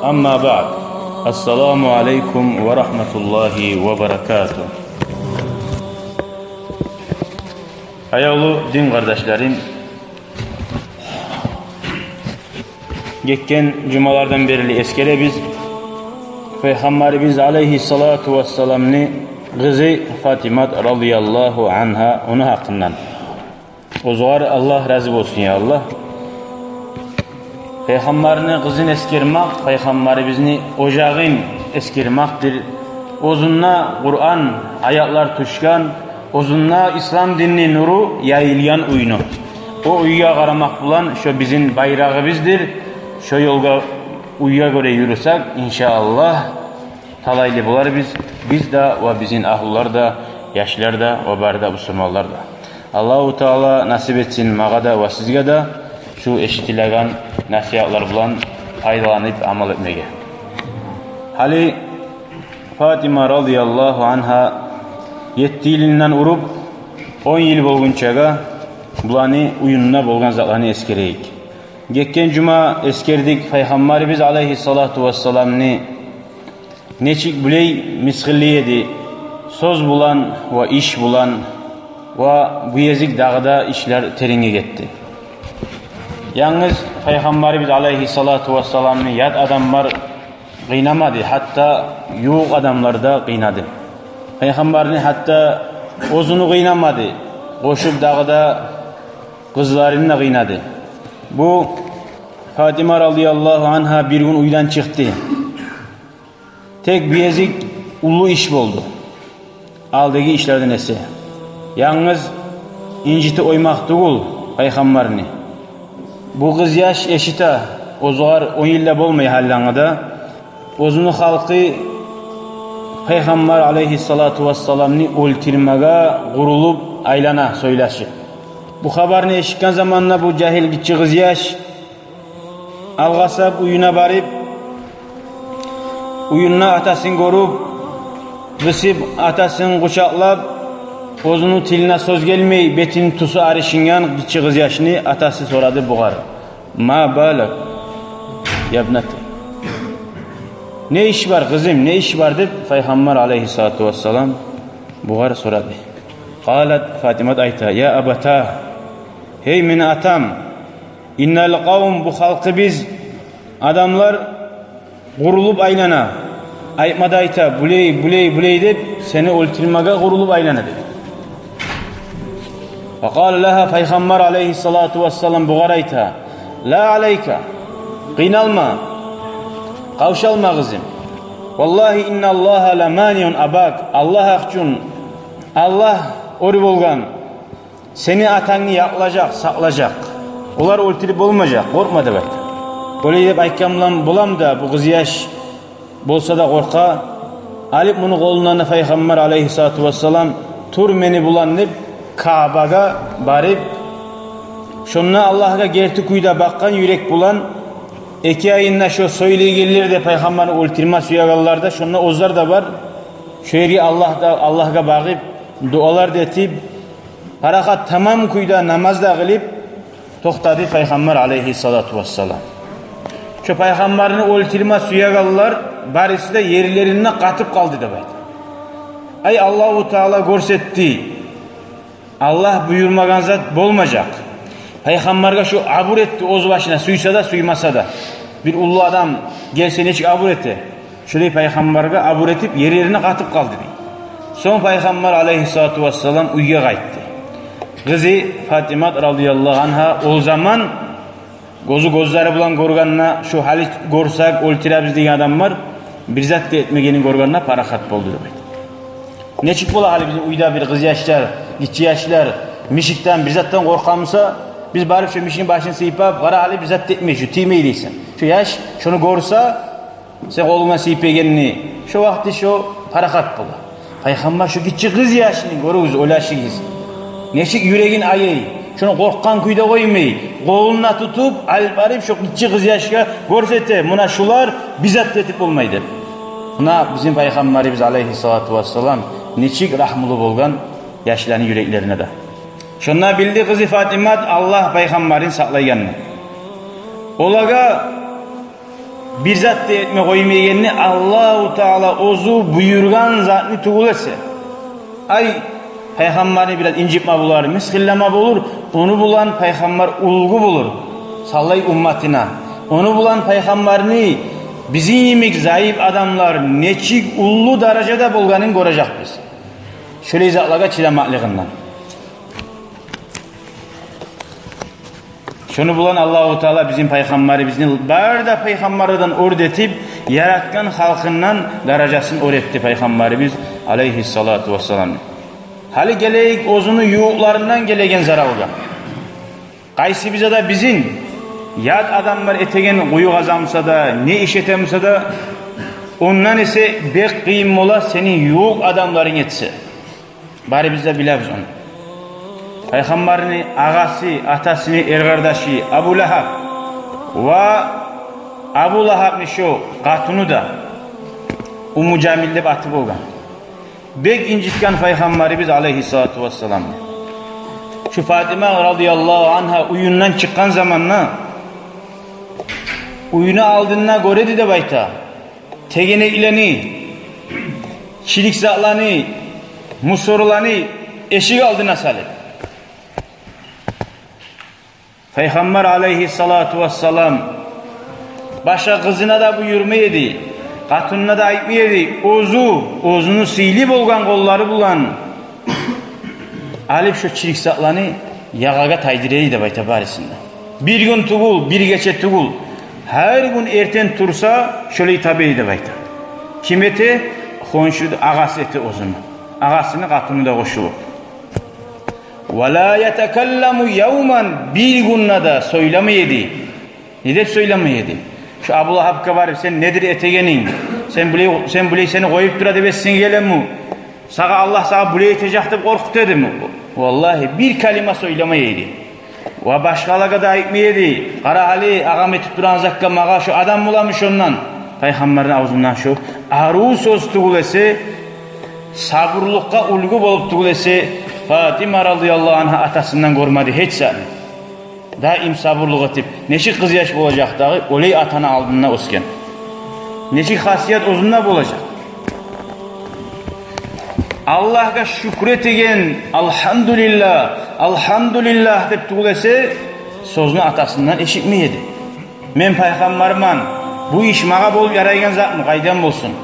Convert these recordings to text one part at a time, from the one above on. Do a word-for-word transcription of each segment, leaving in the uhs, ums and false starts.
Амма баъд. Ассаламу алейкум ва рагьматуллагьи ва баракатугь. Аявлу дин къардашларым, гетген жумалардан берли эсгеребиз Пайхаммарыбыз алейгьиссалату вассаламны къызы Фатимат радияллагьу ангьа, ону гьакъындан. Оьзюгер Аллагь рази болсун, я Аллагь. Пайхаммарны къызын эсгермек, Пайхаммарыбызны ожагъын эсгермекдир. Оьзюнде Къуран аятлар тюшген, оьзюнде ислам динни нюрю яйылгъан уьйню. О уьйге къарамакъ булан шо бизин байрагъыбыздыр. Шо ёлгъа, уьйге гёре юрюсек, иншааллагь, талайлы боларбыз биз де ва бизин агьлюлер де, яшлар да ва бары да бусурманлар да. Аллагьу Таала насип этсин магъа да ва сизге де шу эшитилеген насигьатлар булан пайдаланып амал этмеге. Гьали Фатима радияллагьу ангьа етти йылындан уруп он йыл болгъунчагъа буланы уьюнде болгъан затланы эсгерейик. Гетген жума эсгердик Пайхаммарыбыз алейгьиссалату вассаламны нечик булай мысгъыллы эди, сёз булан ва иш булан, ва бу гезик дагъы да ишлер теренге гетди. Янгыз Пайхаммарыбыз алейгьиссалату вассаламны ят адамлар къыйнамады, гьатта ювукъ адамлар да къыйнады. Пайхаммарны гьатта оьзюню къыйнамады, къошуп дагъы да къызларын да къыйнады. Бу Фатима радияллагьу ангьа бир гюн уьйден чыкъды. Тек бу гезик уллу иш болду алдагъы ишлерден эсе. Янгыз инжитип къоймакъ тюгюл Пайхаммарны. Бу къызъяш эшите, оьзюгер он йыл да болмай гьаллангъы да, оьзюню халкъы Пайхаммар алейгьиссалату вассаламны оьлтюрмеге къурулуп айлана сёйлешип. Бу хабарны эшитген заманда бу жагьил гиччи къызъяш алгъасап уьюне барып, уьюнде атасын гёрюп, къысып, атасын къучакълап, оьзюню тилине сёз гелмей, бетини тюсю арышынгъан гиччи къызъяшны атасы сорады бугъар: «Ма балак, ябнати?» «Не иш бар, къызым, не иш бар?» — деп Пайхаммар алейгьиссалату вассалам бугъар сорады. Къалат, Фатимат айта: «Я абата, гьей мени атам, иннал къавм, бу халкъыбыз, адамлар къурулуп айлана, айтма да айта, булай, булай, булай деп, сени оьлтюрмеге къурулуп айлана», — деп. Ва къала лагьа, Пайхаммар алейгьиссалату вассалам бугъар айта: «Ла алейка, къыйналма, къавшалма, къызым. Валлагьи, инналлагьа ла маниун абак. Аллагь гьакъ учун, Аллагь оьр болгъан, сени атангны якълажакъ, сакълажакъ. Олар оьлтюрюп болмажакъ, къоркъма», — деп айта. Олай деп айтгъан булан, булан да бу къызъяш болса да къоркъа. Алып муну къолундан да Пайхаммар алейгьиссалату вассалам: «Тур мени булан», — деп, Каабагъа барып, шонда Аллагьгъа герти кюйде бакъгъан юрек булан, эки айында шо сёйлейгенлер де, Пайхаммарны оьлтюрме сюегенлер де, шонда оьзлер де бар. Шо ерге Аллагь да, Аллагьгъа багъып, дуалар да этип, парахат тамам кюйде намаз да къылып токътады Пайхаммар алейгьиссалату вассалам. Шо Пайхаммарны оьлтюрме сюегенлер барысы да ерлеринде къатып къалды деп айта. Ай, Аллагьу Таала гёрсетди, Аллагь буюрмагъан зат болмажакъ. Пайхаммаргъа шо абур этди оьз башына, сюйсе де, сюймесе де. Бир уллу адам гелсе, нечик абур эте, шолай Пайхаммаргъа абур этип, ерлерине къатып къалды дей. Сонг Пайхаммар алейгьиссалату вассалам уьйге къайтды. Къызы Фатимат радияллагьу ангьа ол заман гёзю гёзлери булан гёргенде, шо гьали гёрсек, оьлтюребиз деген адамлар бир зат да этмегенин гёргенде парахат болду деп айта. Нечик бола гьали бизин уьйде бир къызъяшлар, гиччи яшлар мишикден, бир затдан къоркъа буса, биз барып шо мишикни башын сыйпап, къара гьали, бир зат да этмей, шо тиймей дейсен. Шо яш шону гёрсе, сен къолунга сыйпагъанны, шо вакъти шо парахат бола. Пайхаммар шо гиччи къызъяшны, гёрюгюз, ойлашыгъыз, нечик юрегин аяй, шону къоркъгъан кюйде къоймай, къолунда тутуп, алып барып, шо гиччи къызъяшгъа гёрсете: «Муна шулар бир зат да этип болмай», — деп. Муна бизин Пайхаммарыбыз алейгьиссалату вассалам нечик рагьмулу болгъан яшланы юреклерине де. Шонда билди къызы Фатимат Аллагь Пайхаммарын сакълайгъанны. Олагъа бир зат да этме къоймайгъанны Аллагьу Таала оьзю буюргъан затны тюгюл эсе. Ай, пайхаммарны бираз инжитме болар, мысгъыллама болур, ону булан пайхаммар уьлгю болур саллай умматына. Ону булан пайхаммарны бизин йимик заип адамлар нечик уллу даражада болгъанын гёрежекбиз. Шолай затлагъа чыдамакълыгъындан. Шону булан Аллагьу Таала бизин пайхаммарыбызны бары да пайхаммарлардан оьр этип, яратгъан халкъындан даражасын оьр этди пайхаммарыбыз алайгьиссалату вассалам. Гьали гелейик оьзюню ювукъларындан гелеген заралгъа. Къайсы бизге де бизин ят адамлар этеген къуюгъа замса да, не иш этемсе де, ондан эсе бек къыйын бола сени ювукъ адамларынг этсе. Барыбыз да билебиз ону. Пайхаммарны агъасы, атасыны эркъардашы Абу Лагьаб ва Абу Лагьабны шо къатыны да Умму Жамил деп аты болгъан. Бек инжитген пайхаммарыбыз алайгьиссалату вассалам. Шу Фатима радияллагьу ангьа уьюнден чыкъгъан заманда уьюню алдында гёреди деп айта тегенеклени, чирик затланы, мусорланы эшик алдына салып. Пайхаммар алайгьиссалату вассалам башгъа къызына да буюрмай эди, къатынына да айтмай эди, оьзю, оьзюню сыйлы болгъан къоллары булан алып шо чирик затланы ягъагъа тайдыра эди деп айта барысын да. Бир гюн тюгюл, бир гече тюгюл, гьар гюн эртен турса, шолай таба эди деп айта. Ким эте? Хоншу агъасы эте оьзюню. Агъасыны къатыны да къошулуп. Ва ла ятакалламу явман, бир гюн де сёйлемей эди. Не деп сёйлемей эди? Шо Абу Лагьабгъа барып, сен недир этегенинг? Сен булай, сен булай сени къоюп тура деп эсинге гелеми? Сагъа Аллагь сагъа булай этежек деп къоркъута эдими? Валлагьи, бир калима сёйлемей эди. Ва башгъалагъа да айтмай эди. Къара гьали, агъам этип турагъан затгъа, магъа шо адам боламы шондан? Пайхаммарны авзундан шо арив сёз тюгюл эсе, сабурлукъгъа уьлгю болуп тюгюл эсе, Фатима радияллагьу ангьа атасындан гёрмеди гьеч затны. Даим сабурлукъ этип, нечик къызъяш болажакъ дагъы, олай атаны алдында оьсген. Нечик хасият оьзюнде болажакъ? Аллагьгъа шюкюр этеген, «Алгьамдулиллагь, алгьамдулиллагь» деп тюгюл эсе, сёзню атасындан эшитмей эди. Мен пайхаммарман, бу иш магъа болуп ярайгъан затмы, къайдан болсун?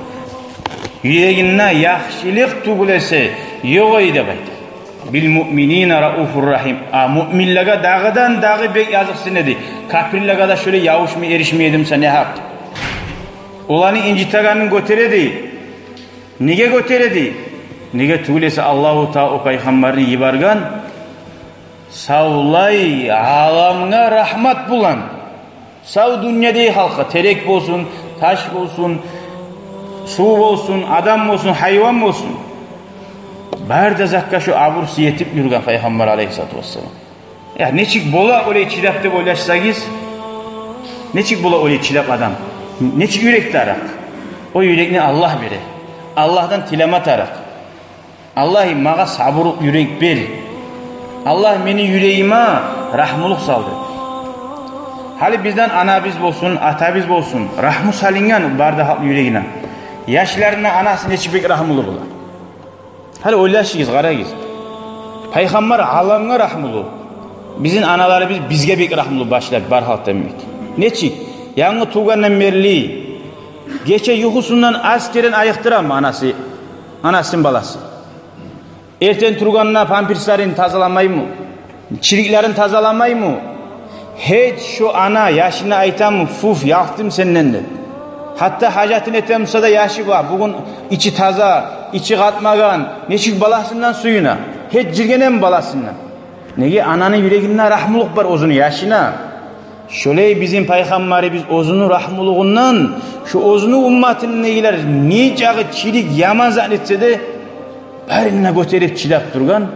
Юрегинде яхшылыкъ тюгюл эсе ёкъ эди деп айта. Бил муъминина рауфур рагьим. А муъминлеге дагъыдан-дагъы бек языкъсына эди. Капирлеге де шолай явушмай, эришмей эдимсе, не гьакъ? Оланы инжитегенин гётере эди. Неге гётере эди? Неге тюгюл эсе, Аллагьу Таала о пайхаммарны йиберген савлай аламгъа рагьмат булан. Сав дюньядагъы халкъгъа, терек болсун, таш болсун, сув болсун, адам болсун, гьайван болсун, бары да затгъа шо абур сый этип юрюген пайхаммар алайгьиссалату вассалам. Я, нечик бола олай чыдап деп ойлашсагъыз, нечик бола олай чыдап адам? Нечик юрек тарыкъ? О юрекни Аллагь бере. Аллагьдан тилеме тарыкъ. Аллагь, магъа сабурлукъ юрек бер. Аллагь, мени юрегиме рагьмулукъ сал деп. Гьали бизден анабыз болсун, атабыз болсун, рагьму салынгъан бары да халкъны юрегине. Яшларына анасы нечик бек рагьмулу бола. Гьали ойлашыгъыз, къарагъыз. Пайхаммар аламгъа рагьмулу. Бизин аналарыбыз бизге бек рагьмулу башлап бар халкъдан бек. Нечик? Янгы тувгъандан берли гече юхусундан аз керен айыкъдырамы анасы, анасыны баласы? Эртен тургъанда памперслерин тазаламаймы? Чириклерин тазаламаймы? Гьеч шо ана яшына айтамы, «Фуф, ялкъдым сенден» деп? Гьатта гьажатын этемсе де яшы бар, бугюн ичи таза, ичи къатмагъан, нечик баласындан сююне? Гьеч жиргенеми баласындан? Неге? Ананы юрегинде рагьмулукъ бар оьзюню яшына. Шолай бизин пайхаммарыбыз оьзюню рагьмулугъундан, шо оьзюню умматындагъылар нечакъы чирик, яман зат этсе де, барына гётерип чыдап тургъан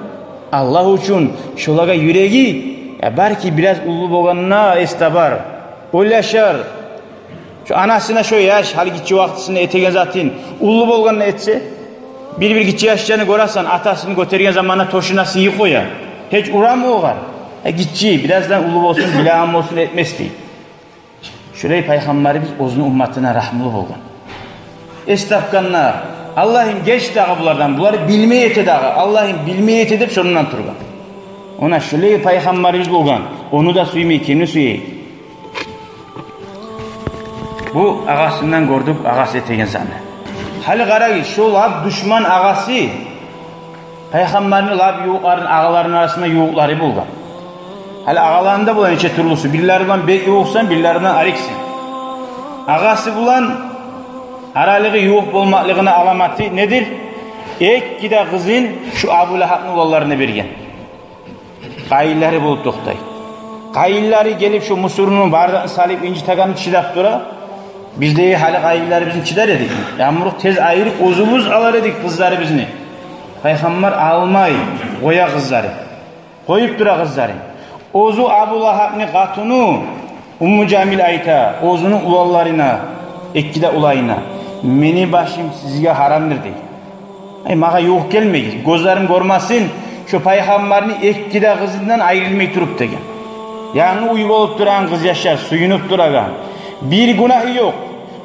Аллагь учун. Шолагъа юреги, я, балики, бираз уллу болгъанда эс табар, ойлашар. Шо анасына шо яш гьали гиччи вакътисинде этеген затын уллу болгъанда этсе, бир-бир гиччи яшланы гёресен, атасын гётерген заманда тёшюне сыйып къоя. Гьеч урамай огъар. Э, гиччи, бираздан уллу болсун, билеген болсун, этмес дей. Шолай Пайхаммарыбыз оьзюню умматына рагьмулу болгъан. Эс тапгъанда: «Аллагьым, геч дагъы булардан, булар билмей эте дагъы, Аллагьым, билмей эте», — деп, шондан тургъан. Она шолай Пайхаммарыбыз болгъан, ону да сюймей, кимни сюе? Бу агъасындан гёрдюк, агъасы этеген затны. Гьали къарагъыз, шо лап душман агъасы Пайхаммарны лап ювукъларын, агъаларыны арасында ювукълары болгъан. Гьали агъаларында бола нече тюрлюсю: бирлери булан бек ювукъсан, бирлери булан арексен. Агъасы булан аралыгъы ювукъ болмакълыгъыны аламаты недир? Эки де къызын шу Абу Лагьабны уланларына берген. Къайынлары болуп токътай. Къайынлары гелип, шо мусурну бардагъын салып, инжитегенни чыдап тура. Биз де гьали къайынларыбызны чыдар эдик. Ямурукъ тез айырып, оьзюбюз алар эдик къызларыбызны. Пайхаммар алмай, къоя къызлары. Къоюп тура къызлары. Оьзю Абу Лагьабны къатыны Умму Жамил айта оьзюню уланларына, эки де уланына: «Мени башым сизге гьарамдыр», — дей. «Ай, магъа ювукъ гелмегиз, гёзлерим гёрмесин шо Пайхаммарны эки де къызындан айрылмай туруп», — деген. Янгы уьй болуп турагъан къызъяшлар, сююнюп турагъан. Бир гюнагьы ёкъ,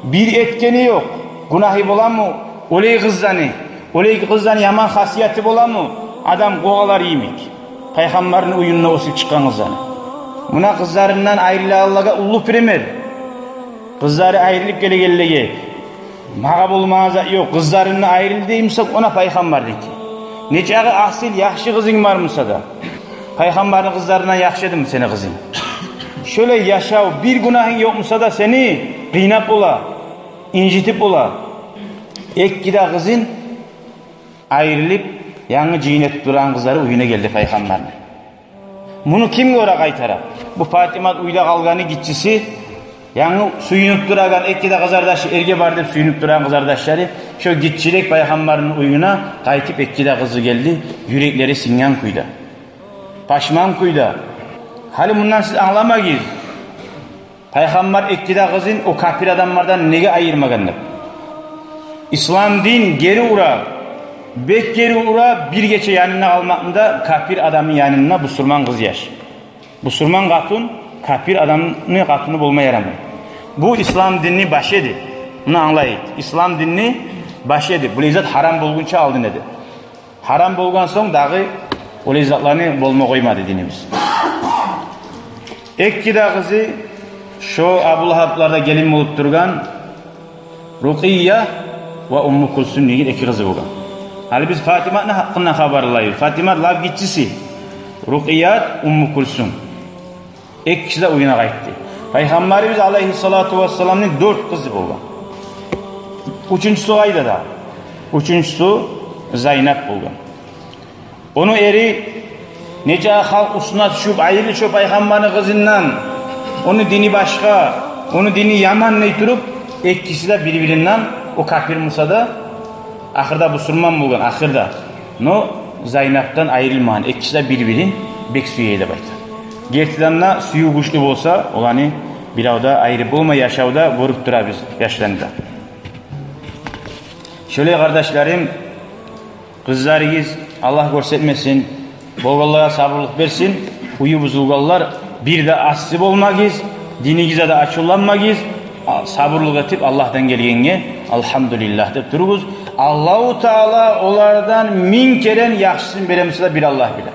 бир этгени ёкъ. Гюнагьы боламы олай къызланы? Олай къызланы яман хасияты боламы адам къувалар йимик? Пайхаммарны уьюнден оьсюп чыкъгъан къызланы. Муна къызларындан айрылагъанлагъа уллу пример. Къызлары айрылып гелегенлеге: «Магъа болмагъан зат ёкъ, къызларымдан айрыл», — дей буса, она Пайхаммарныки. Нечакъы асил, яхшы къызынг бар буса да, Пайхаммарны къызларындан яхшы эдими сени къызынг? Шолай яшав, бир гюнагьынг ёкъ буса да, сени къыйнап бола, инжитип бола. Эки де къызын айрылып, янгы жыйын этип турагъан къызлары уьюне гелди Пайхаммарны. Муну ким гёре къайтара? Бу Фатимат уьйде къалгъаны гиччиси, янгы сююнюп турагъан эки де къызардашы, эрге бар деп сююнюп турагъан къызардашлары, шо гиччирек Пайхаммарны уьюне къайтып эки де къызы гелди, юреклери сынгъан кюйде. Пашман кюйде. Гьали мундан сиз англамагъыз. Пайхаммар эки де къызын о капир адамлардан неге айырмагъан деп. Ислам дин гери ура, бек гери ура, бир гече янында къалмакъны да капир адамны янында бусурман къызъяш. Бусурман къатын капир адамны къатыны болма ярамай. Бу ислам динни башы эди. Муну англайыкъ. Ислам динни башы эди. Булай зат гьарам болгъунча алдын эди. Гьарам болгъан сонг дагъы олай затланы болма къоймады динибиз. Эки де къызы шо Абу Лагьапларда гелин болуп тургъан Рукъия ва Умму Кулсум деген эки къызы болгъан. Гьали биз Фатиматны гьакъындан хабарлайбыз. Фатимат лап гиччиси. Рукъият, Умму Кулсум. Экиси де уьюне къайтды. Пайхаммарыбыз алайгьиссалату вассаламны дёрт къызы болгъан. Уьчюнчюсю къайда да? Уьчюнчюсю Зайнап болгъан. Ону эри нече халкъ уьстюне тюшюп, айрыл шо Пайхаммарны къызындан, ону дини башгъа, ону дини яман дей туруп, экиси де бир-биринден, о капир буса да, ахырда бусурман болгъан, ахырда. Но Зайнапдан айрылмагъан, экиси де бир-бирин бек сюе деп айта. Гертиден де, сююв гючлю болса, оланы бирев де айырып болмай, яшавда гёрюп турабыз яшланы да. Шолай, къардашларым, къызларыгъыз, Аллагь гёрсетмесин, болгъанлагъа сабурлукъ берсин. Уьюгюз бузулгъанлар, бир де асси болмагъыз, динигизге де ачувланмагъыз. А, сабурлукъ этип, Аллагьдан гелгенге «Алгьамдулиллагь» деп туругъуз. Аллагьу Таала олардан минг керен яхшысын бере буса да, бир Аллагь биле.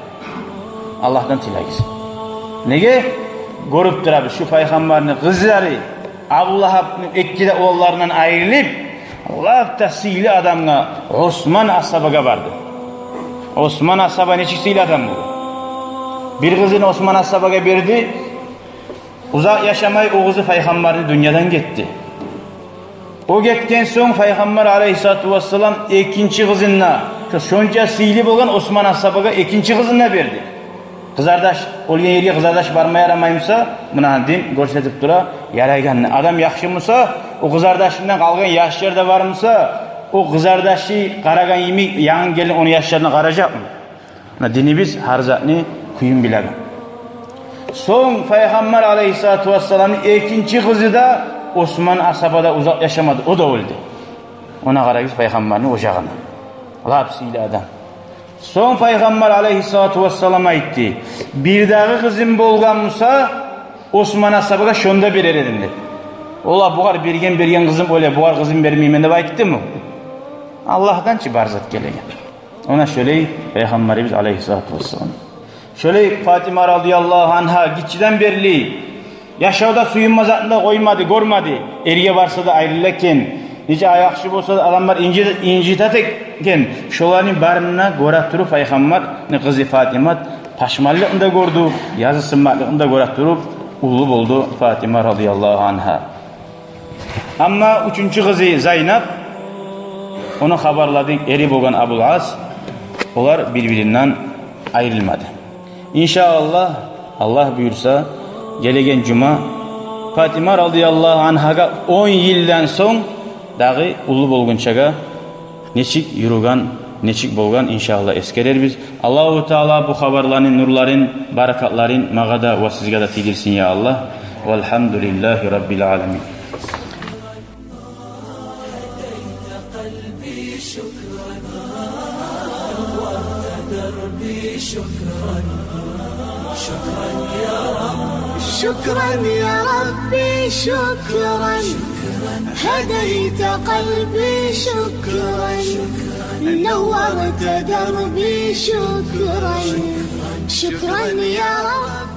Аллагьдан тилегиз. Неге? Гёрюп турабыз, шу Пайхаммарны къызлары Абу Лагьапны эки де уланларындан айрылып, лап да сыйлы адамгъа, Осман асгьабагъа барды. Осман асгьаба нечик сыйлы адам болгъан. Бир къызын Осман асгьабагъа берди. Узакъ яшамай о къызы Пайхаммарны дюньядан гетди. О гетген сонг Пайхаммар алайгьиссалату вассалам экинчи къызын да, шо шонча сыйлы болгъан Осман асгьабагъа экинчи къызын да берди. Къызардаш, оьлген ерге къызардаш барма ярамай буса, муна дин гёрсетип тура, ярайгъанны. Адам яхшы буса, о къызардашындан къалгъан яшлар да бар буса, о къызардашы къарагъан йимик янгы гелген ону яшларына къаражакъмы? Муна динибиз гьар затны кююн билеген. Сонг Пайхаммар алайгьиссалату вассаламны экинчи къызы да, Осман асгьаба да узакъ яшамады, о да оьлдю. Она къарагъыз Пайхаммарны ожагъына. Лап сыйлы адам. Сонг Пайхаммар алайгьиссалату вассалам айтды: «Бирдагъы къызым болгъан буса, Осман асгьабагъа шонда берер эдим», — деди. Олар бугъар берген, берген къызым, олай бугъар къызым бермеймен деп айтдымы? Аллагьдан чы бар зат гелеген. Она шолай Пайхаммарыбыз алайгьиссалату вассалам. Шолай Фатима радияллагьу аньгьа гиччиден берли яшавда сююнме затын да къоймады, гёрмеди. Эрге барса да айрыла экен. Нече яхшы болса да, адамлар инжи-, инжите экен. Шоланы барын да гёре туруп, Пайхаммарны къызы Фатимат пашманлыкъны да гёрдю, языкъсынмакълыкъны да гёре туруп, уллу болду Фатима радияллагьу аньгьа. Амма уьчюнчю къызы Зайнап, ону хабарлады эри болгъан Абул Ас, олар бир-биринден айрылмады. Иншааллагь, Аллагь буюрса, гелеген жума Фатима радияллагьу аньгьагъа он йылдан сонг дагъы уллу болгъунчагъа нечик юрюген, нечик болгъан, иншааллагь, эсгерербиз. Аллагьу Таала бу хабарланы нурларын, баракатларын магъа да ва сизге де тийдирсин, я Аллагь. Валгьамдулиллагьи раббил аламин. شكرا يا ربي، شكرا. هديت قلبي، شكرا. نورت دربي، شكرا. شكرا يا رب.